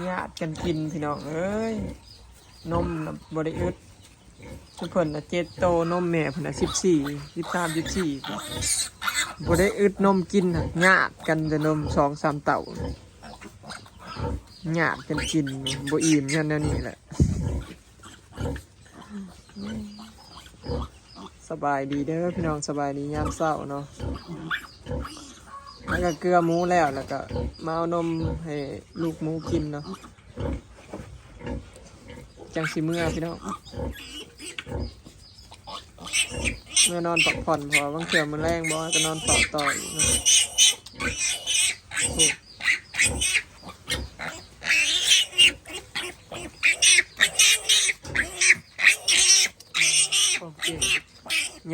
ຍາດກັນກິນພີ່ນ້ອງເອີຍ ນົມນະບໍ່ໄດ້ອຶດ. ຊຸເພິ່ນນະເຈັດໂຕ ນົມແມ່ເພິ່ນນະສິບສີ່ ສິບສາມ ສິບສີ່ ບໍ່ໄດ້ອຶດນົມກິນ ຍາດກັນແຕ່ນົມສອງສາມເຕົ້າ ຍາດກັນກິນ ບໍ່ອີ່ມຍ້ອນແນວນີ້ແຫຼະ. ສະບາຍດີເດີພີ່ນ້ອງ ສະບາຍດີຍາມເຊົ້າເນາະ. ແລ້ວກໍເກືອໝູແລ້ວ ແລ້ວກໍມາເອົານົມໃຫ້ລູກໝູກິນເນາະ ຈັ່ງຊິເມືອພີ່ນ້ອງ ເມືອນອນພັກຜ່ອນ ເພາະວ່າບາງເທື່ອມື້ແລງບໍ່ ກໍນອນເຝົ້າຕໍ່ອີກເນາະ.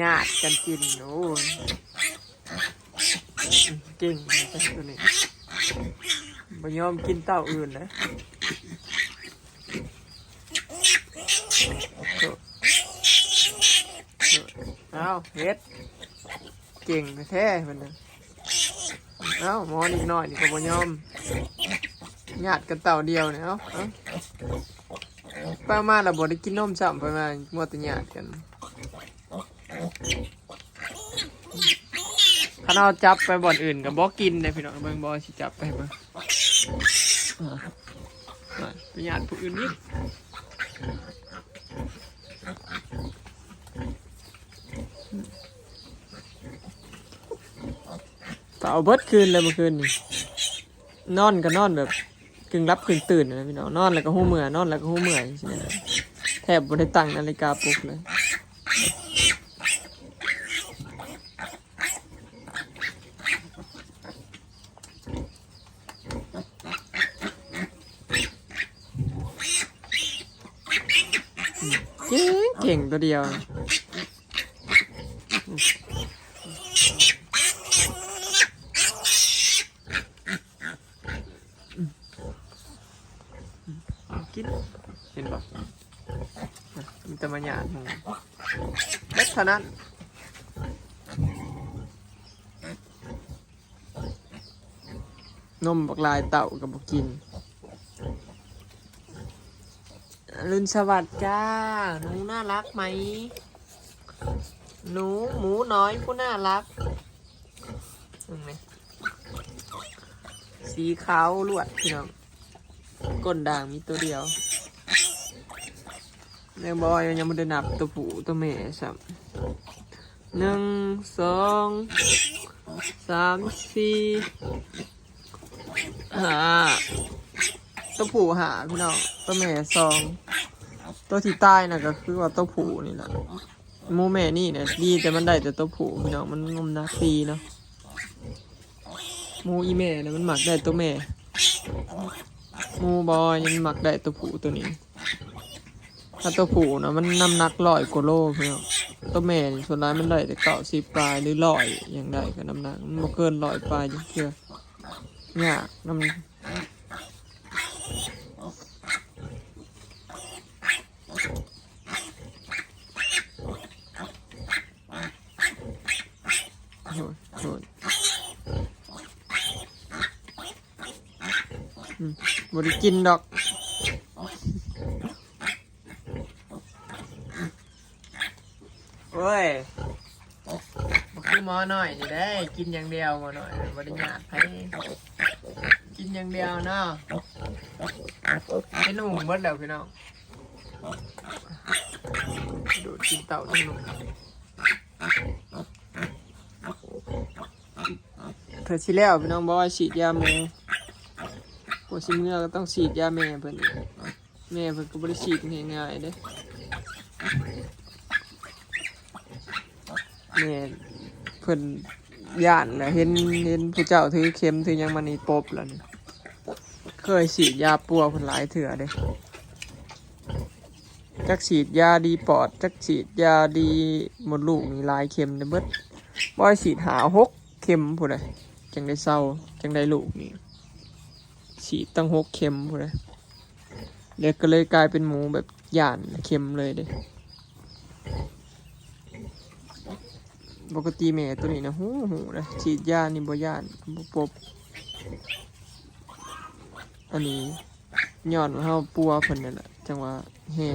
ຍາດກັນກິນ ໂອ້ຍ ເກັ່ງແທ້ໂຕນີ້ ບໍ່ຍອມກິນເຕົ້າອື່ນເດ້. ເອົາ ເຮັດ ເກັ່ງແທ້ເພິ່ນນະ. ເອົ້າ ໝອນອີກໜ້ອຍນີ້ກໍບໍ່ຍອມ ຍາດກັນເຕົ້າດຽວນີ້. ເອົາ ເອົາ ໄປມາແລ້ວບໍ່ໄດ້ກິນນົມຊ້ຳ ໄປມາມັວແຕ່ຍາດກັນ. ຄັນເຮົາຈັບໄປບ່ອນອື່ນກໍບໍ່ກິນເດ້ພີ່ນ້ອງ. ເບິ່ງ ບໍ່ຊິຈັບໄປເບິ່ງ ໄປຍາດຜູ້ອື່ນອີກ. ເຝົ້າເບິດຄືນເລີຍມື້ຄືນນີ້ ນອນກໍນອນແບບກຶ່ງຫຼັບກຶ່ງຕື່ນນະພີ່ນ້ອງ ນອນແລ້ວກໍຮູ້ເມື່ອຍ ນອນແລ້ວກໍຮູ້ເມື່ອຍຈັ່ງຊີ້ນະ ແທບບໍ່ໄດ້ຕັ້ງນາລິກາປຸກເລີຍ. ເກັ່ງ ເກັ່ງໂຕດຽວ ກິນ ເຫັນບໍ່ ມີແຕ່ມາຍາດໝູ ເບິດເທົ່ານັ້ນ. ນົມບັກຫຼາຍເຕົ້າກໍບໍ່ກິນ. ອະລຸນສະຫວັດຈ້າ ໜູໜ້າລັກໄໝ? ໜູ ໝູນ້ອຍຜູ້ໜ້າລັກ ເບິ່ງແມະ ສີຂາວລວດພີ່ນ້ອງ ກົ້ນດ່າງມີໂຕດຽວ. ຍັງບໍ່ ຍັງບໍ່ໄດ້ນັບໂຕຜູ້ໂຕແມ່ຊ້ຳ ໜຶ່ງ ສອງ ສາມ ສີ່ ຫ້າ ໂຕຜູ້ຫ້າພີ່ນ້ອງ ໂຕແມ່ສອງ ໂຕທີ່ຕາຍນະກໍຄືວ່າໂຕຜູ້ນີ້ລະ. ໝູແມ່ນີ້ນະ ດີແຕ່ມັນໄດ້ແຕ່ໂຕຜູ້ພີ່ນ້ອງ ມັນນ້ຳໜັກດີເນາະ. ໝູອີແມ່ນະ ມັນມັກໄດ້ໂຕແມ່ ໝູບໍ່ ມັນມັກໄດ້ໂຕຜູ້ໂຕນີ້. ຖ້າໂຕຜູ້ນະ ມັນນ້ຳໜັກຮ້ອຍກວ່າໂລພີ່ນ້ອງ ໂຕແມ່ນີ້ສ່ວນຫຼາຍມັນໄດ້ແຕ່ເກົ້າສິບປາຍ ຫຼື ຮ້ອຍ ຫຍັງໄດ້ກໍນ້ຳໜັກ ມັນບໍ່ເກີນຮ້ອຍປາຍຈັກເທື່ອ. ຍາກນຳ ໂອ້ຍ ໂອ້ຍ ອືມ ບໍ່ໄດ້ກິນດອກ. ໂອ້ຍ ບໍ່ຄືໝໍນ້ອຍນີ້ເດ້ ກິນຢ່າງດຽວ ໝໍນ້ອຍບໍ່ໄດ້ຍາດໃຜ ກິນຢ່າງດຽວເນາະ. ເປັນຫຸງເບິດແລ້ວພີ່ນ້ອງ ດູດກິນເຕົ້າທັງໜຸ່ມ. ເທື່ອຊິແລ້ວພີ່ນ້ອງ ບໍ່ວ່າສີດຢາໝູ ກວ່າຊິເມືອກໍຕ້ອງສີດຢາແມ່ເພິ່ນອີກ. ແມ່ເພິ່ນກໍບໍ່ໄດ້ສີດງ່າຍໆເດ້ ແມ່ເພິ່ນຢ້ານແຫຼະ ເຫັນ ເຫັນຜູ້ເຈົ້າຖືເຂັມຖືຫຍັງມານີ້ປົບແລ້ວນີ້. ເຄີຍສີດຢາປົວເພິ່ນຫຼາຍເທື່ອເດ້ ຈັກສີດຢາດີປອດ ຈັກສີດຢາດີມົດລູກນີ້ຫຼາຍເຂັມເດ້ເບິດ. ບໍ່ ສີດຫ້າຫົກເຂັມພຸ້ນນະ ຈັ່ງໄດ້ເຊົາ ຈັ່ງໄດ້ລູກນີ້ ສີດຕັ້ງຫົກເຂັມພຸ້ນນະ. ແລ້ວກໍເລີຍກາຍເປັນໝູແບບຢ້ານເຂັມເລີຍເດ້. ປົກກະຕິແມ່ໂຕນີ້ນະ ຮູ້ ຮູ້ນະ ສີດຢານີ້ບໍ່ຢ້ານ ບໍ່ປົບ. ອັນນີ້ຍ້ອນວ່າເຮົາປົວເພິ່ນນັ້ນແຫຼະ ຈັ່ງວ່າແຮ່.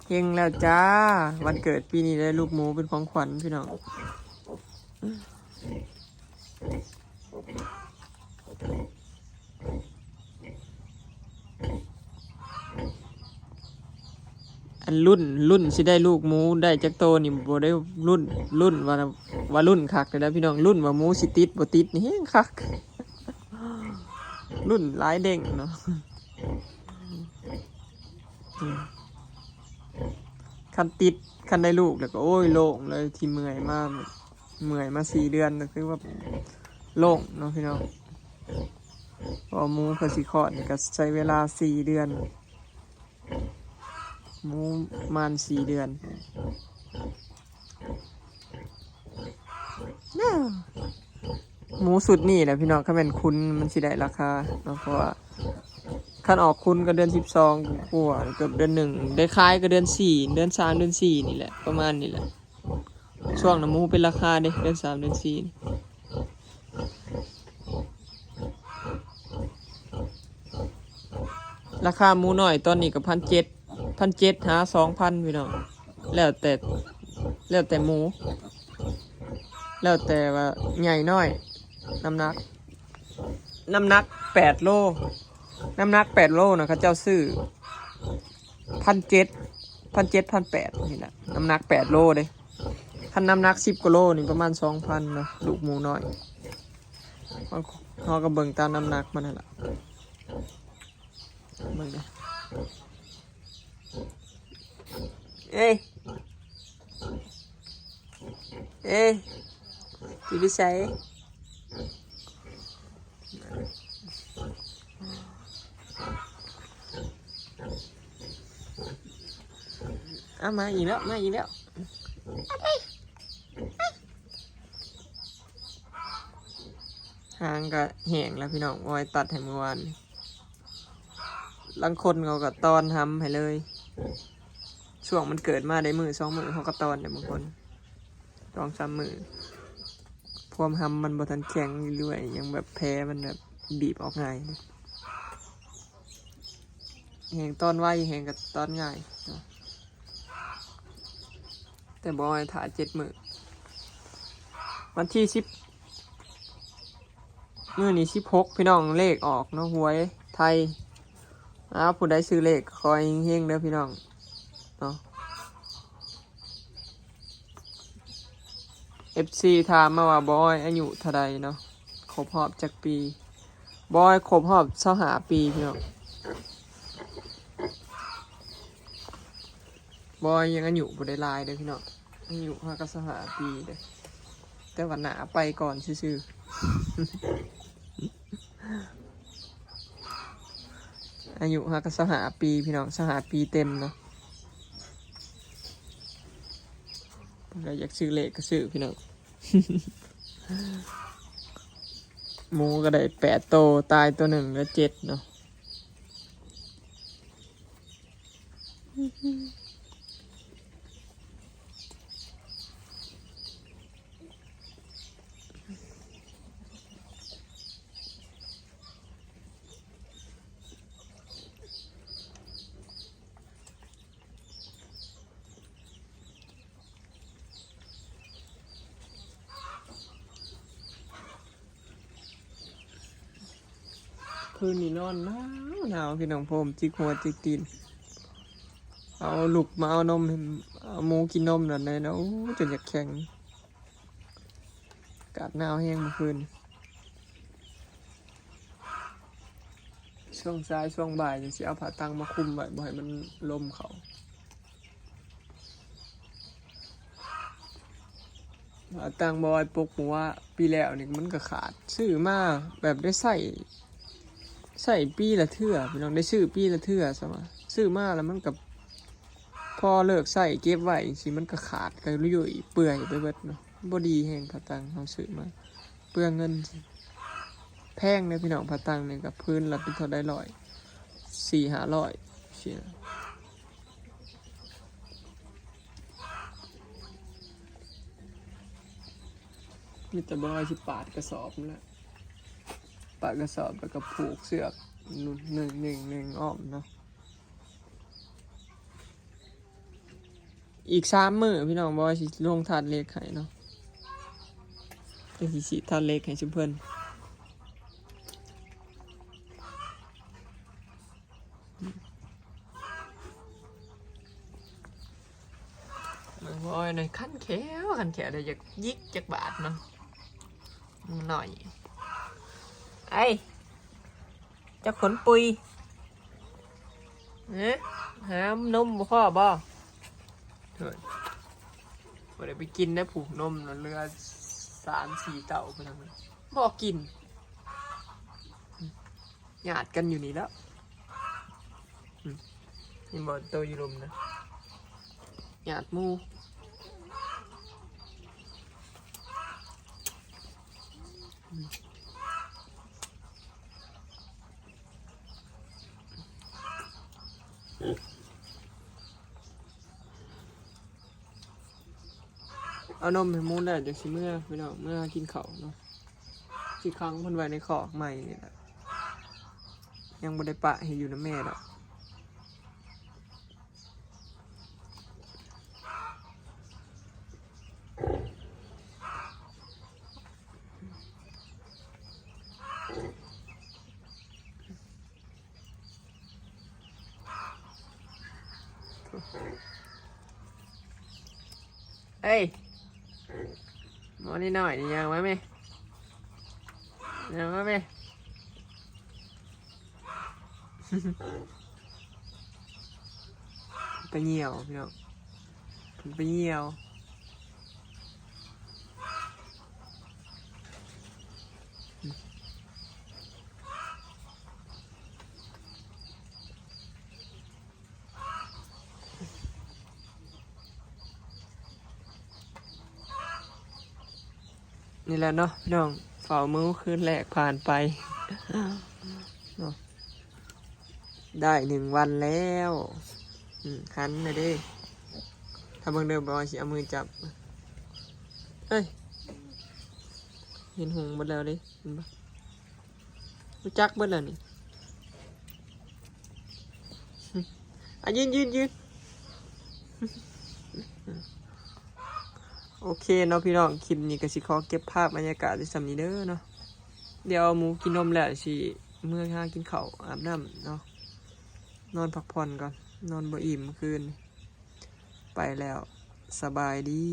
ເຮັງແລ້ວຈ້າ ວັນເກີດປີນີ້ໄດ້ລູກໝູເປັນຂອງຂວັນພີ່ນ້ອງ. ອັນລຸ້ນ ລຸ້ນຊິໄດ້ລູກໝູໄດ້ຈັກໂຕນີ້ບໍ່ໄດ້ລຸ້ນ ລຸ້ນວ່າ ວ່າລຸ້ນຄັກເດ້ອພີ່ນ້ອງ ລຸ້ນວ່າໝູຊິຕິດບໍ່ຕິດນີ້ແຮງຄັກ ລຸ້ນຫຼາຍເດ້ງເນາະ. ຄັນຕິດ ຄັນໄດ້ລູກແລ້ວກໍ ໂອ້ຍ ໂລ່ງເລີຍ ທີ່ເມື່ອຍມາ ເມື່ອຍມາສີ່ເດືອນ ກໍຄືວ່າໂລ່ງເນາະພີ່ນ້ອງ ເພາະວ່າໝູເພິ່ນຊິຄອດນີ້ກໍໃຊ້ເວລາສີ່ເດືອນ ໝູປະມານສີ່ເດືອນ. ໝູຊຸດນີ້ແຫຼະພີ່ນ້ອງ ຄັນແມ່ນຂຸນມັນຊິໄດ້ລາຄາເນາະ ເພາະວ່າຄັນອອກຂຸນກໍເດືອນສິບສອງກວ່າ ເກືອບເດືອນໜຶ່ງ ໄດ້ຂາຍກໍເດືອນສີ່ ເດືອນສາມ ເດືອນສີ່ນີ້ແຫຼະ ປະມານນີ້ແຫຼະ. ຊ່ວງນະໝູເປັນລາຄາເດ້ ເດືອນສາມ ເດືອນສີ່ນີ້. ລາຄາໝູນ້ອຍຕອນນີ້ກໍພັນເຈັດ ພັນເຈັດຫາສອງພັນພີ່ນ້ອງ ແລ້ວແຕ່ ແລ້ວແຕ່ໝູ ແລ້ວແຕ່ວ່າໃຫຍ່ນ້ອຍ ນ້ຳໜັກ ນ້ຳໜັກແປດໂລ ນ້ຳໜັກແປດໂລນະ ເຂົາເຈົ້າຊື້ພັນເຈັດ ພັນເຈັດ ພັນແປດນີ້ແຫຼະ ນ້ຳໜັກແປດໂລເດ້. ຄັນນ້ຳໜັກສິບກວ່າໂລນີ້ປະມານສອງພັນເນາະ ລູກໝູນ້ອຍ ເຮົາກໍເບິ່ງຕາມນ້ຳໜັກມັນຫັ້ນລະ. ເບິ່ງເດີ ເອີຍ ເອີຍ ຊິໄປໃສ? ເອົາ ມາອີກແລ້ວ ມາອີກແລ້ວ. ຫາງກະແຫ້ງແລ້ວພີ່ນ້ອງ ອ້ອຍຕັດໃຫ້ມື້ວານນີ້ ລາງຄົນເຂົາກະຕອນຮຳໃຫ້ເລີຍ ຊ່ວງມັນເກີດມາໄດ້ມື້ສອງມື້ເຂົາກະຕອນໄດ້ ບາງຄົນສອງສາມມື້ ພວມຮຳມັນບໍ່ທັນແຂງ ຫຼືວ່າຫຍັງ ແບບແຜມັນແບບບີບອອກງ່າຍ. ແຮງຕອນໄວ ແຮງກໍຕອນງ່າຍເນາະ ແຕ່ບໍ່ໃຫ້ຖ້າເຈັດມື້ ວັນທີສິບ ມື້ນີ້ສິບຫົກ ພີ່ນ້ອງ ເລກອອກເນາະ ຫວຍໄທ. ອ້າວ ຜູ້ໃດຊື້ເລກກໍຂໍໃຫ້ເຮັງໆເດີພີ່ນ້ອງເນາະ. ເອັຟຊີຖາມມາວ່າ ບອຍອາຍຸເທົ່າໃດເນາະ ຄົບຮອບຈັກປີ? ບອຍຄົບຮອບຊາວຫ້າປີພີ່ນ້ອງ. ບອຍຍັງອາຍຸບໍ່ໄດ້ຫຼາຍເດີພີ່ນ້ອງ ອາຍຸຫາກະຊາວຫ້າປີເດີ ແຕ່ວ່າໜ້າໄປກ່ອນຊື່ໆ. ອາຍຸຫາກະຊາວຫ້າປີພີ່ນ້ອງ ຊາວຫ້າປີເຕັມເນາະ. ເພິ່ນກໍຢາກຊື້ເລກກໍຊື້ພີ່ນ້ອງ. ໝູກໍໄດ້ແປດໂຕ ຕາຍໂຕໜຶ່ງ ເຫຼືອເຈັດເນາະ. ຄືນນີ້ນອນໜາວໜາວ ພີ່ນ້ອງ ໂພມຈິກຫົວຈິກຕີນ. ເອົາລຸກມາເອົານົມ ເອົາໝູກິນນົມນັ້ນແຫຼະເນາະ ໂອ້ ຈົນຢາກແຂງ. ອາກາດໜາວແຮງມື້ຄືນ. ຊ່ວງສາຍຊ່ວງບ່າຍຈັ່ງຊິເອົາຜ້າຕັ່ງມາຄຸມໄວ້ ບໍ່ໃຫ້ມັນລົມເຂົ້າ. ຜ້າຕັ່ງບອຍປົກຫົວປີແລ້ວນີ້ມັນກໍຂາດ ຊື້ມາແບບໄດ້ໃຊ້ ໃຊ້ປີລະເທື່ອ ພີ່ນ້ອງ ໄດ້ຊື້ປີລະເທື່ອ ຊະວ່າ ຊື້ມາແລ້ວມັນກໍ ພໍເລີກໃຊ້ເກັບໄວ້ຈັ່ງຊີ້ ມັນກໍຂາດ ກໍຫຍຸ້ຍເປື່ອຍໄປເບິດເນາະ. ບໍ່ດີແຮງຜ້າຕັ່ງເຮົາຊື້ມາ ເປືອງເງິນ. ແພງເດ້ພີ່ນ້ອງ ຜ້າຕັ່ງນີ້ກໍພື້ນລະເປັນເທົ່າໃດ ຮ້ອຍສີ່ຫ້າຮ້ອຍຊີ້ນະ. ມີແຕ່ບໍ່ວ່າຊິປາດກະສອບນັ້ນແຫຼະ ປາດກະສອບແລ້ວກໍຜູກເຊືອກໜຶ່ງໆໆອ້ອມເນາະ. ອີກສາມມື້ພີ່ນ້ອງ ບໍ່ວ່າຊິລົງທາດເຫຼັກໃຫ້ເນາະ ຈັ່ງຊິສີດທາດເຫຼັກໃຫ້ຊຸມເພິ່ນ. ເບິ່ງບໍ່ອ້ອຍໜ້ອຍ ຄັນແຂ້ວ ຄັນແຂ້ວ ໄດ້ຢາກຢິກຈັກບາດເນາະ ໜ້ອຍ. ໄອ້ ເຈົ້າຂົນປຸຍ ຮະ ຫານົມບໍ່ພໍບໍ່? ເຮີ້ຍ ບໍ່ໄດ້ໄປກິນໄດ້ ຜູກນົມນະ ເຫຼືອສາມສີ່ເຕົ້າພຸ້ນນະ ບໍ່ກິນ. ຍາດກັນຢູ່ນີ້ແລ້ວ ອືມ ເຫັນບໍ່ ໂຕຢູ່ລຸ່ມນະ ຍາດໝູ່. ເອົານົມໃຫ້ໝູແລ້ວ ຈັ່ງຊິເມືອພີ່ນ້ອງ ເມືອຫາກິນເຂົ້າເນາະ. ຊິຂັງເພິ່ນໄວ້ໃນຄອກໃໝ່ນີ້ແຫຼະ ຍັງບໍ່ໄດ້ປະໃຫ້ຢູ່ນຳແມ່ດອກ. ເອີຍ ໝໍນ້ອຍໆນີ້ ຍ່າງມາແມ່ ຍ່າງມາແມ່. ໄປຍ່ຽວພີ່ນ້ອງ ໄປຍ່ຽວ. ນີ້ແຫຼະເນາະພີ່ນ້ອງ ເຝົ້າໝູຄືນແລກຜ່ານໄປເນາະ ໄດ້ໜຶ່ງວັນແລ້ວ. ອືມ ຄັນນະເດ້ ຖ້າເບິ່ງເດີ ບໍ່ວ່າຊິເອົາມືຈັບ ເອີຍ ເຫັນຫຸງເບິດແລ້ວເດ້ ເຫັນບໍ່? ຮູ້ຈັກເບິດແລ້ວນີ້ ອະ ຢືນ ຢືນ ຢືນ. ໂອເຄເນາະພີ່ນ້ອງ ຄລິບນີ້ກໍຊິຂໍເກັບພາບບັນຍາກາດໄວ້ສ່ຳນີ້ເດີເນາະ. ດຽວໝູກິນນົມແລ້ວ ຊິເມືອຫາກິນເຂົ້າ ອາບນ້ຳເນາະ ນອນພັກຜ່ອນກ່ອນ ນອນບໍ່ອີ່ມມື້ຄືນ. ໄປແລ້ວ ສະບາຍດີ.